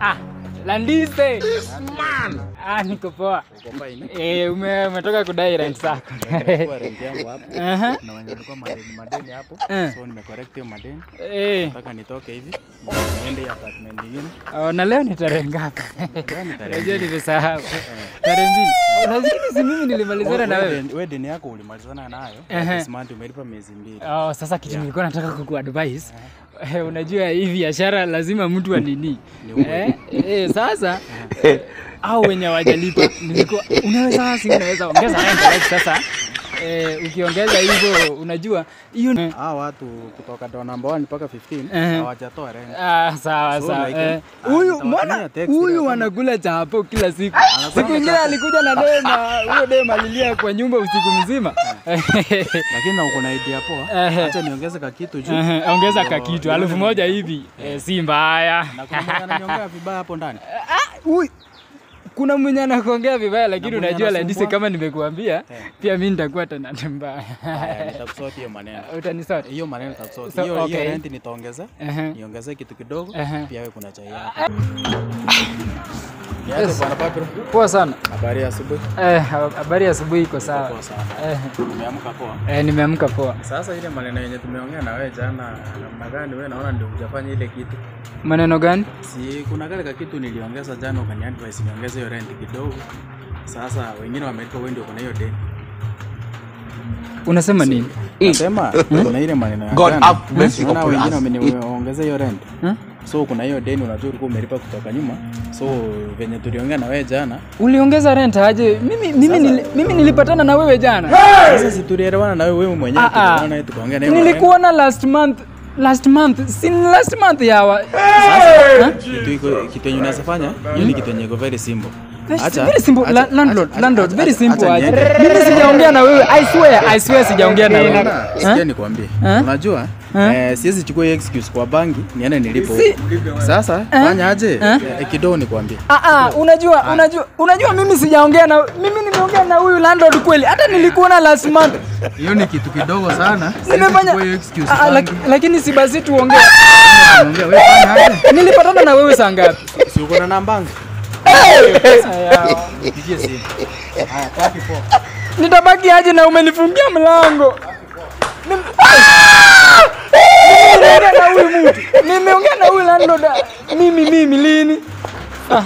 Ah, Landise. This man. Ah, niko poa. Uko fine? Eh, umetoka kudai rent zako. Nimechukua rent yangu hapo. Aha. Na wenye walikuwa madeni hapo. Eh. So nimecorrect hiyo madeni. Eh. Nataka nitoke hivi. Niende ya apartment nyingine. Oh, na leo ni tarehe ngapi? Leo ni tarehe Unajua mbili. nimesahau. Tarehe 2. Lakini si mimi nilimalizana na wewe. Wewe deni yako ulimalizana nayo. Ehe. This month umelipa miezi 2. Oh, sasa kitu nilikuwa nataka kukuadvise. Unajua hii biashara lazima mtu anini. Sasa au wenye hawajalipa nilikuwa unaweza si unaweza ongeza rent like sasa. Ukiongeza hivyo unajua hiyo Hao watu kutoka door number 1 mpaka 15 Ehe. hawajatoa rent. Ah, sawa So, sawa. like, Huyu nitawatumia mbona text huyu leo kama- anakula chapo kila siku. Siku ingine alikuja na dema, huyo dema alilia kwa nyumba usiku mzima. Lakini na uko na idea poa. Ehe. Acha niongeze ka kitu juu. Ehe, ongeza Ndio, ka kitu nione 1000 hivi. Si mbaya. Na kuna mwenye ananiongea vibaya hapo ndani. Huyu kuna mwenye anakuongea vibaya lakini Na mwenye unajua Landise anasumbua. kama nimekuambia pia mimi nitakuwa tena mbaya. Haya, nitakusort hiyo maneno. Utanisort. Hiyo maneno nitakusort. So, Hiyo okay. hiyo rent nitaongeza. Ehe. Niongezee kitu kidogo. Ehe. Pia wewe kuna chai yako. Niaje bwana Papiro? Poa sana. Habari ya asubuhi. Habari ya asubuhi iko sawa. Poa sana. Umeamka poa? Nimeamka poa. Sasa ile maneno yenye tumeongea na wewe jana namna gani wewe naona ndio hujafanya ile kitu. Maneno gani? Si kuna kale ka kitu niliongeza jana ukani advise niongeze hiyo rent kidogo. Sasa wengine wamelipa, wewe ndio kuna hiyo deni. Unasema nini? Nasema kuna ile maneno ya God jana. have mercy Unaona upon wengine us. wameniongeza hiyo rent. So kuna hiyo deni unajua ulikuwa umelipa kutoka nyuma. So venye tuliongea na wewe jana, Uliongeza rent aje? Mimi nilipatana na wewe jana. sasa si tulielewana na wewe mwenyewe Ah, ah. tulielewana na wewe tukaongea na wewe. Nilikuona last month. Last month, si last month yawa. Kitu iko kitu yenye unaweza fanya, hiyo ni kitu yenye iko very simple. Very simple. Landlord, landlord, very simple acha aje. niende. Mimi sijaongea na wewe. I swear sijaongea na wewe. Sikia nikwambie. Unajua siwezi chukua hiyo excuse kwa bangi niende nilipo. Si- Sasa fanya aje? Kidogo nikwambie. Unajua mimi sijaongea na mimi nimeongea na huyu landlord kweli. Hata nilikuona last month. Hiyo ni kitu kidogo sana. Siwezi Nimefanya chukua hiyo excuse Ah, lakini si basi tuongee. Ongea wewe fanya aje? Nilipatana na wewe saa ngapi? Si uko na namba yangu? Aya. Pigie simu. Haya, baki poa. Nitabaki aje na umenifungia mlango? Nimeongea na huyu mtu. Nimeongea na huyu landlord. Mimi lini? Ah.